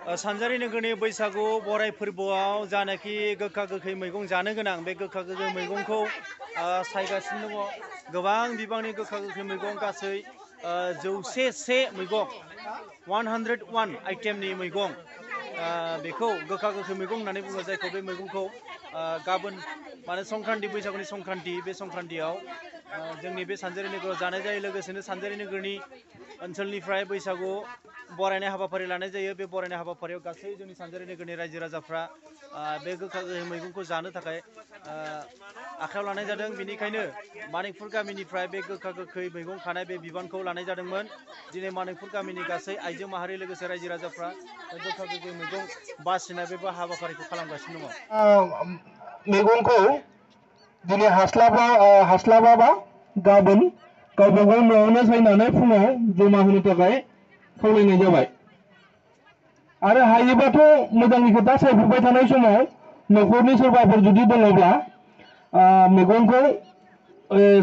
सानजारि नोगोरनि बैसागु बराय फोरबोआव जानाखि गोखा गोखै मैगं जानो गोनां बे गोखा गोखै मैगंखौ सायगासिनो दङ। गोबां बिबांनि गोखा गोखै मैगं गासै 101 मैगं 101 आइटेमनि मैगं बेखौ गोखा गोखै मैगं होननानै बुङो जायखौ बे मैगंखौ गाबोन माने संक्रान्ति बैसागुनि संक्रान्ति बे संक्रान्तियाव जोंनि बे सानजारि नोगोराव जानाय जायो। लोगोसेनो सानजारि नोगोरनि ओनसोलनिफ्राय बैसागु बरायनाय हाबाफारि लानाय जायो। बे बरायनाय हाबाफारियाव गासै जोंनि सानजारि नोगोरनि रायजो राजाफ्रा बे गोखा गोखै मैगंखौ जानो थाखाय आखायाव लानाय जादों। बेनिखायनो मानिकपुर गामिनिफ्राय बे गोखा गोखै मैगं खानाय बे बिबानखौ लानाय जादोंमोन। दिनै मानिकपुर गामिनि गासै आइजो माहारि लोगोसे रायजो राजाफ्रा गोखा गोखै मैगं बासिनाय बे हाबाफारिखौ खालामगासिनो दङ। मैगंखौ दिनै हास्लाबाबा गाबोन गावबा गाव न'आवनो सायनानै फुङाव जमा होनो थाखाय खावलायनाय जाबाय। आरो हायोबाथ' मोजांनि खोथा सायफुबाय थानाय समाव न'खरनि सोरबाफोर जुदि दङब्ला मैगंखौ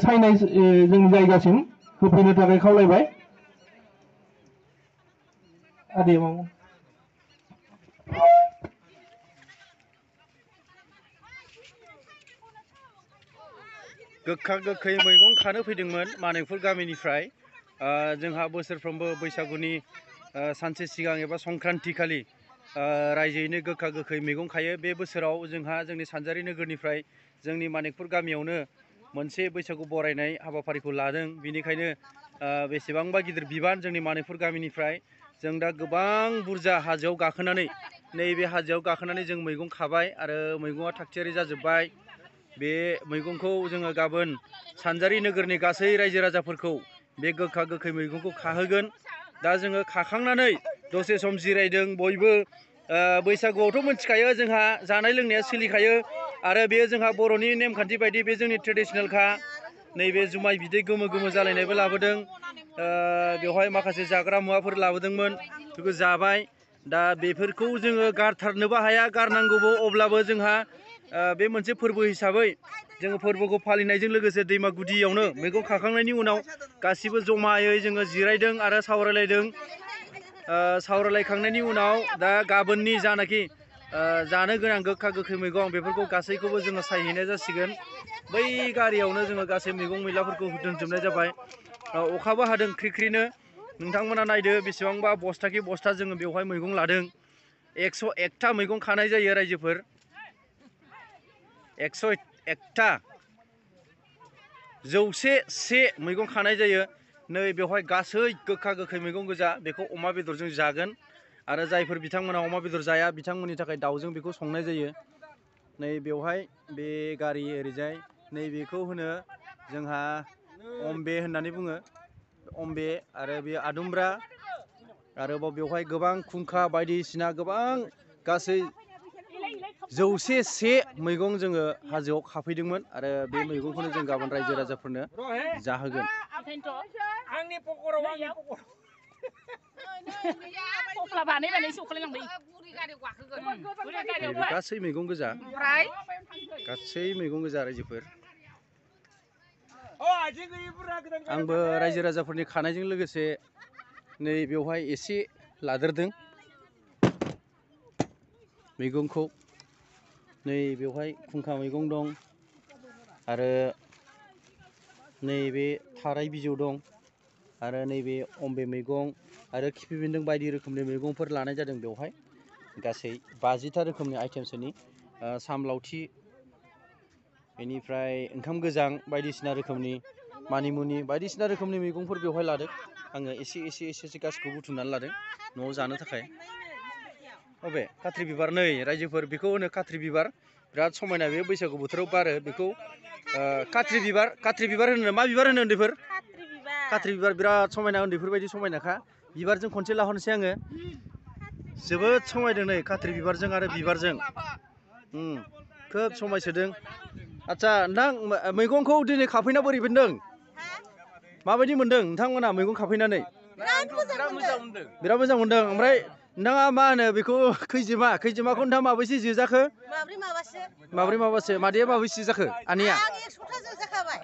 सायनाय जोंनि जायगासिम होफैनो थाखाय खावलायबाय। आदि मामोन गोखा गोखै मैगं खानो फैदोंमोन मानिकपुर गामिनिफ्राय। जोंहा बोसोरफ्रोमबो बैसागुनि सानसे सिगां एबा संक्रान्ति खालि रायजोयैनो गोखा गोखै मैगं खायो। बे बोसोराव जोंहा जोंनि सानजारि नोगोरनिफ्राय जोंनि मानिकपुर गामियावनो मोनसे बैसागु बरायनाय हाबाफारिखौ लादों। बेनिखायनो बेसेबांबा गिदिर बिबान जोंनि मानिकपुर गामिनिफ्राय जों दा गोबां बुरजा हाजोआव गाखोनानै नैबे हाजोआव गाखोनानै जों मैगं खाबाय आरो मैगङा थागथियारि जाजोब्बाय। बे मैगंखौ जोङो गाबोन सानजारि नोगोरनि गासै रायजो राजाफोरखौ बे गोखा गोखै मैगंखौ खाहोगोन। दा जोङो खाखांनानै दसे सम जिरायदों बयबो। बैसागुआवथ' मिथिखायो जोंहा जानाय लोंनाया सोलिखायो आरो बेयो जोंहा बर'नि नेमखान्थि बायदि बे जोंनि ट्रेडिसनेलखा। नैबे जुमाय बिदै गोमो गोमो जालायनायबो लाबोदों। बेवहाय माखासे जाग्रा मुवाफोर लाबोदोंमोन बेखौ जाबाय। दा बेफोरखौ जोङो गारथारनोबो हाया, गारनांगौबो। अब्लाबो जोंहा बे मोनसे फोरबो हिसाबै जोङो फोरबोखौ फालिनायजों लोगोसे दैमा गुदियावनो मैगं खाखांनायनि उनाव गासिबो जमायै जोङो जिरायदों आरो सावरायलायदों। सावरायलायखांनायनि उनाव दा गाबोननि जानाखि जानो गोनां गोखा गोखै मैगं बेफोरखौ गासैखौबो जोङो सायहैनाय जासिगोन। बै गारियावनो जोङो गासै मैगं मैलाफोरखौ दोनजोबनाय जाबाय। अखाबो हादों ख्रिख्रिनो। नोंथांमोना नायदो बेसेबांबा बस्थाखि बस्था जोङो बेवहाय मैगं लादों। 101था मैगं खानाय जायो रायजोफोर। 101था 101 मैगं खानाय जायो। नै बेवहाय गासै गोखा गोखै मैगं गोजा। बेखौ अमा बेदरजों जागोन आरो जायफोर बिथांमोना अमा बेदर जाया बिथांमोननि थाखाय दाउजों बेखौ संनाय जायो। नै बेवहाय बे गारि ओरैजाय नैबेखौ होनो जोंहा अम्बे होननानै बुङो। अम्बे आरो बे आदुमब्रा आरोबाव बेवहाय गोबां खुंखा बायदिसिना गोबां गासै 101 मैगं जोङो हाजोआव खाफैदोंमोन आरो बे मैगंखौनो जों गाबोन रायजो राजाफोरनो जाहोगोन। गासै मैगं गोजा, गासै मैगं गोजा रायजोफोर। आंबो रायजो राजाफोरनि खानायजों लोगोसे नै बेवहाय एसे लादेरदों मैगंखौ। नै बेवहाय खुंखा मैगं दं आरो नैबे थाराय बिजौ दं आरो नैबे अम्बे मैगं आरो खिफि बेन्दों बायदि रोखोमनि मैगंफोर लानाय जादों बेवहाय। गासै 50था रोखोमनि आइटेमसोनि सामलावथि, बेनिफ्राय ओंखाम गोजां बायदिसिना रोखोमनि मानिमुनि बायदिसिना रोखोमनि मैगंफोर बेवहाय लादों। आङो एसे गासिखौबो बुथुमनानै लादों न'आव जानो थाखाय। अबे खाथ्रि बिबार, नै रायजोफोर बेखौ होनो खाथ्रि बिबार। बिराद समायना बे बैसागु बोथोराव बारो। बेखौ खाथ्रि बिबार होनो। मा बिबार होनो उन्दैफोर? खाथ्रि बिबार। बिराद समायना, उन्दैफोरबायदि समायनाखा। बिबारजों खनसे लाहरनोसै आङो। जोबोद समायदों नै खाथ्रि बिबारजों आरो बिबारजों। खोब समायसोदों। आदसा नोंथां, मैगंखौ दिनै खाफैना बोरै मोनदों? माबायदि मोनदों नोंथांमोना मैगं खाफैनानै? बिराद मोजां मोनदों। ओमफ्राय नोंथाङा मा होनो बेखौ खैजिमाखौ नोंथाङा माबैसे जो जाखो माब्रै माबासो मादैया माबैसे जाखो आनैया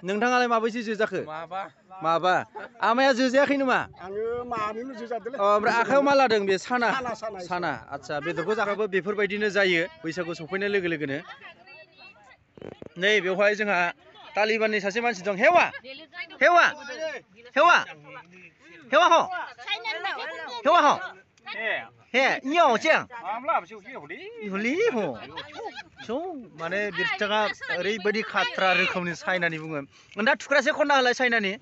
नोंथाङालाय माबैसे जो जाखो माबा आमाया जो जायाखै नामा आङो मानैल' जो जादोंलै ओमफ्राय आखायाव मा लादों बे साना आदसा बेदरखौ जाखाबो बेफोरबायदिनो जायो बैसागु सफैनाय लोगो लोगोनो नै बेवहाय जोंहा तालिबाननि सासे मानसि दं हेवा हेवा हेवा हेवा ह हेवा ह हे इयाव जों हलि ह स माने बिथाङा ओरैबायदि खाथ्रा रोखोमनि साइनानि बुङो दा थुख्रासे खनना होलाय साइनानि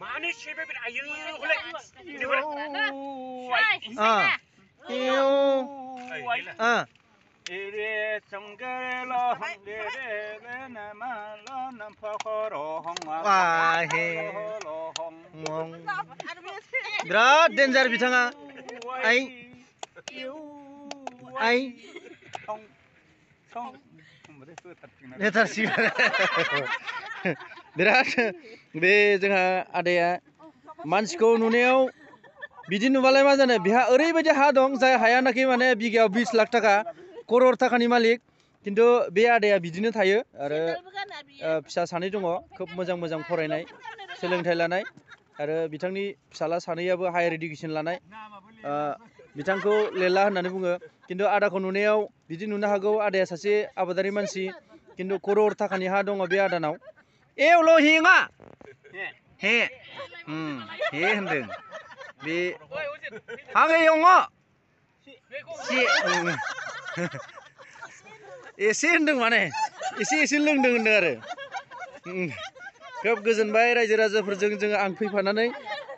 बिराद डेन्जार बिथाङा आइ आइ बिराद बे जोंहा आदाया मानसिखौ नुनायाव बिदि नुबालाय मा जानो बिहा ओरैबायदि हा दं जाय हायानाखि माने बिगायाव 20 लाख थाखा करोड़ थाखानि मालिक खिन्थु बे आदाया बिदिनो थायो आरो फिसा सानै दङ खोब मोजां मोजां फरायनाय सोलोंथाइ लानाय आरो बिथांनि फिसाला सानैयाबो हायार इडुकेसन लानाय बिथांखौ लेला होननानै बुङो खिन्थु आदाखौ नुनायाव बिदि नुनो हागौ आदाया सासे आबादारि मानसि खिन्थु करोड़ थाखानि हा दङ बे आदानाव एवल' हिङा हे हे होनदों बे हाङै दङ एसे होनदों माने एसे लोंदों होनदों आरो खोब गोजोनबाय रायजो राजाफोरजों जोङो आं फैफानानै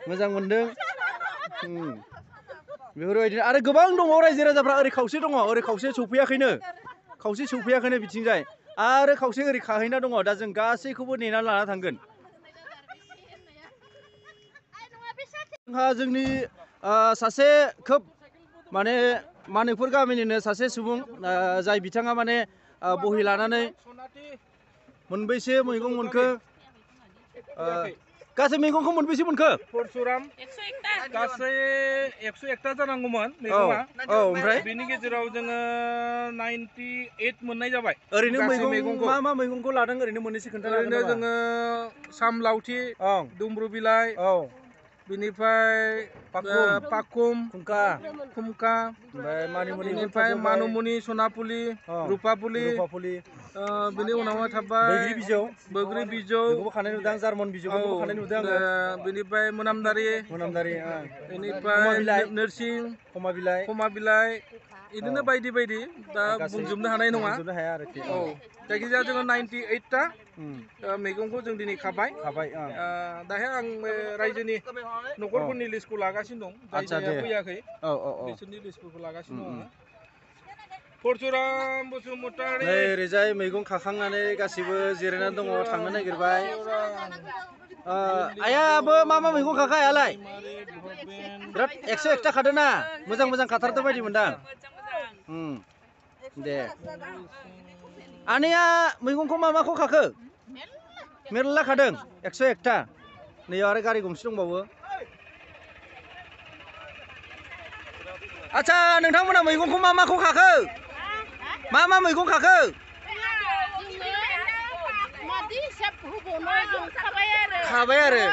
मोजां मोनदों बेफोरबायदिनो आरो गोबां दङ रायजो राजाफ्रा ओरै खावसे दङ ओरै खावसे सौफैयाखैनो बिथिंजाय आरो खावसे ओरै खाहैना दङ दा जों गासैखौबो नेनानै लाना थांगोन जोंहा जोंनि सासे खोब माने मानिकपुर गामिनिनो सासे सुबुं जाय बिथाङा माने बहि लानानै मोनबैसे मैगं मोनखो गासै मैगंखौ मोनबैसे मोनखो परशुराम गासै 101टा जानांगौमोन मैगङा ओमफ्राय बेनि गेजेराव जोङो 98 मोननाय जाबाय ओरैनो मैगंखौ मा मैगंखौ लादों ओरैनो मोननैसो खोन्थानो हागोन ओरैनो जोङो साम लावथि दुमब्रु बिलाइ बिनिफ्राय पाकुम खुमका ओमफ्राय मानुमुनि सनापुलि रुपापुलि बिनि उनावहाय थाबाय बैग्रि बिजौ खानाय नुदों जार्मान बिजौखौबो खानाय नुदों आङो बिनिफ्राय मोनामदारि बेनिफ्राय नोरसिं खमा बिलाइ बिदिनो बायदि बायदि दा बुंजोबनो हानाय नङा औ जायखिजाया जोङो 98टा मैगंखौ जों दिनै खाबाय दाहाय आं रायजोनि न'खरफोरनि लिस्टखौ लागासिनो दं जायगाया फैयाखै बिसोरनि लिस्टफोरखौ लागासिनो दं परशुराम बसुमतारी ओरैजाय मैगं खाखांनानै गासिबो जिरायनानै दङ थांनो नागिरबाय आयाबो मा मैगं खाखा आयालाय बिराद 101टा खादों ना मोजां खाथारदों बायदि मोनदां दे आनैया मैगंखौ माखौ खाखो मेरला खादों 101टा नैयाव आरो गारि गंसे दंबावो आच्छा नोंथांमोना मैगंखौ माखौ खाखो मा मैगं खाखो खाबाय आरो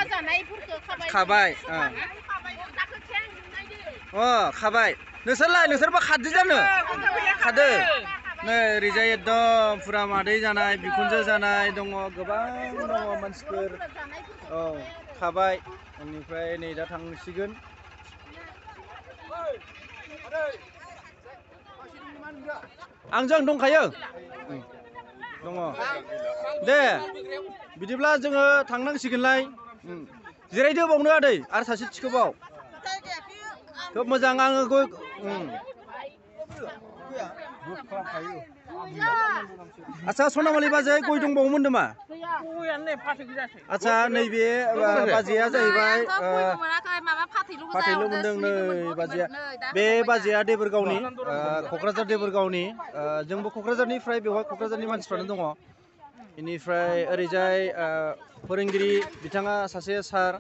खाबाय नोंसोरबा खादो जानो खादो नै ओरैजाय एकदम फुरा मादै जानाय बिखुनजो जानाय दङ गोबां दङ मानसिफोर खाबाय बेनिफ्राय नै दा थांसिगोन आंजों दंखायो दङ दे बिदिब्ला जोङो थांनांसिगोनलाय जिरायदो बावनो आदै आरो सासे थिखोबाव खोब मोजां आङो आच्छा सनामालि बाजै गय दंबावोमोन नामा आच्छा नैबे बाजैया जाहैबाय फाथैल' मोनदों नै बाजैया बे बाजैया देबोरगावनि क'क्राझार देबोरगावनि जोंबो क'क्राझारनिफ्राय बेवहाय क'क्राझारनि मानसिफ्रानो दङ बेनिफ्राय ओरैजाय फोरोंगिरि बिथाङा सासे सार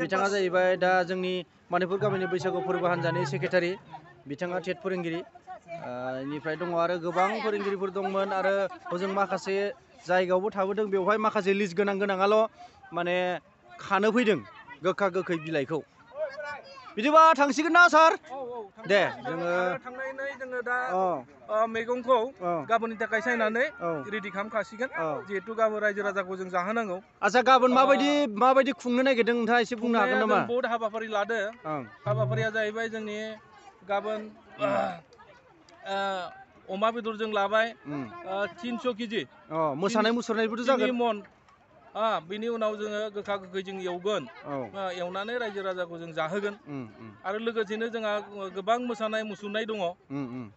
बिथाङा जाहैबाय दा जोंनि मणिपुर गामिनि बैसागु फोरबो हान्जानि सेक्रेटारि बिथाङा टेट फोरोंगिरि इनिफ्राय दङ आरो गोबां फोरोंगिरिफोर दंमोन आरो हजों माखासे जायगायावबो थाबोदों बेवहाय माखासे लिस्ट गोनाङाल' माने खानो फैदों गोखा गोखै बिलाइखौ बिदिबा थांसिगोन ना सार दे जोङो थांनानै जोङो दा मैगंखौ गाबोननि थाखाय सायनानै रेडि खालामखासिगोन जिहेतु गाबोन रायजो राजाखौ जों जाहोनांगौ आচ্ছা गाबोन माबायदि खुंनो नागिरदों नोंथाङा एसे बुंनो हागोन नामा बहुत हाबाफारि लादो हाबाफारिया जाहैबाय जोंनि गाबोन अमा बेदरजों लाबाय 300 केजि मोसानाय मुसुरनायबोथ' जागोन मन बिनि उनाव जोङो गोखा गोखै जों एवगोन एवनानै रायजो राजाखौ जों जाहोगोन आरो लोगोसेनो जोंहा गोबां मोसानाय मुसुरनाय दङ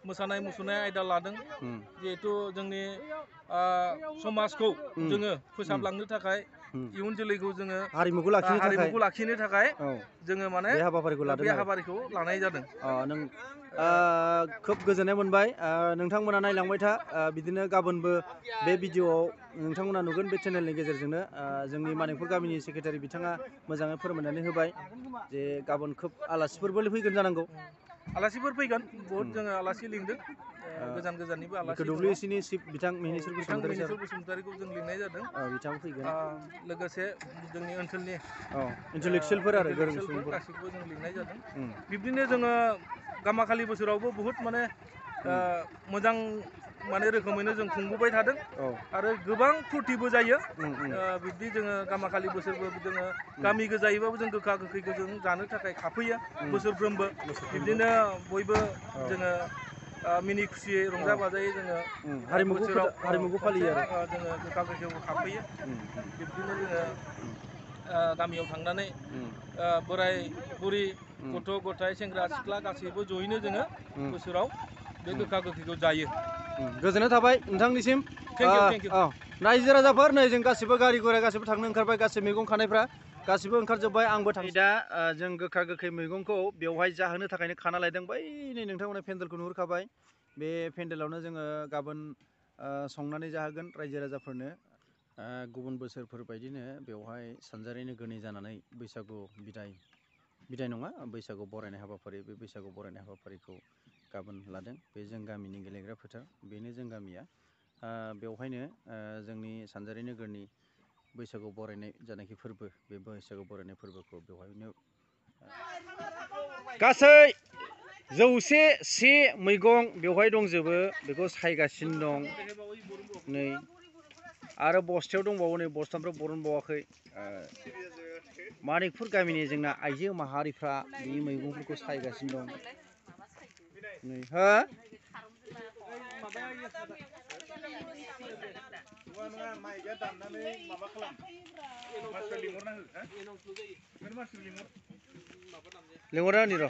मोसानाय मुसुरनाय आयदा लादों जिहेथु जोंनि समाजखौ जोङो फोसाबलांनो थाखाय इयुन जोलैखौ जोङो हारिमुखौ लाखिनो थाखाय जोङो माने बे हाबाफारिखौ लानाय जादों खोब गोजोननाय मोनबाय नोंथांमोना नायलांबाय था बिदिनो गाबोनबो बे भिडिअआव नोंथांमोना नुगोन बे चेनेलनि गेजेरजोंनो जोंनि मानिकपुर गामिनि सेक्रेटारि बिथाङा मोजाङै फोरमायनानै होबाय जे गाबोन खोब आलासिफोरबो फैगोन जानांगौ आलासिफोर फैगोन बहुत जोङो आलासि लिंदों गोजान गोजाननिबो आलासि WSCनि चिफ बिथां मिनिसुर बसुमतारिखौ जों लिंनाय जादों बिथाङा फैगोन लोगोसे जोंनि ओनसोलनि इन्टेलेक्सुयेलफोर आरो गोरों सुबुंफोर गासिखौबो जों लिंनाय जादों बिब्दिनो जोङो गामाखालि बोसोरावबो बहुत माने मोजां माने रोखोमैनो जों खुंबोबाय थादों आरो गोबां फुरथिबो जायो बिब्दि जोङो गामाखालि बोसोरबो जोङो गामि गोजायैबाबो जों गोखा गोखैखौ जों जानो थाखाय खाफैयो बोसोरफ्रोमबो बिब्दिनो बयबो जोङो मिनि खुसियै रंजा बाजायै जोङो हारिमुखौ फालियो आरो जोङो गोखा गोखैखौ खाफैयो बिब्दिनो जोङो गामियाव थांनानै बोराय बुरि गथ' गथाय सेंग्रा सिख्ला गासैबो जयैनो जोङो बोसोराव बे गोखा गोखैखौ जायो गोजोननाय थाबाय नोंथांनिसिम रायजो राजाफोर नै जों गासिबो गारि गरा गासिबो थांनो ओंखारबाय गासिबो मैगं खानायफ्रा गासिबो ओंखारजोब्बाय आंबो थांबाय दा जों गोखा गोखै मैगंखौ बेवहाय जाहोनो थाखायनो खाना लायदों बै नै नोंथांमोना पेन्डेलखौ नुहुरखाबाय बे पेन्डेलावनो जोङो गाबोन संनानै जाहोगोन रायजो राजाफोरनो गुबुन बोसोरफोर बायदिनो बेवहाय सानजारि नोगोरनि जानानै बैसागु बिदाय नङा बैसागु बरायनाय हाबाफारि बे बैसागु बरायनाय हाबाफारिखौ गाबोन लादों बे जों गामिनि गेलेग्रा फोथार बेनो जों गामिया बेवहायनो जोंनि सानजारि नोगोरनि बैसागु बरायनाय जानाखि फोरबो बे बैसागु बरायनाय फोरबोखौ बेवहायनो गासै 101 मैगं बेवहाय दंजोबो बेखौ सायगासिनो दं नै आरो बस्थायाव दंबावो नै बस्थानिफ्राय बरनबावाखै मानिकपुर गामिनि जोंना आइजो माहारिफ्रा बे मैगंफोरखौ सायगासिनो दं नै हो लिंहरा नि र'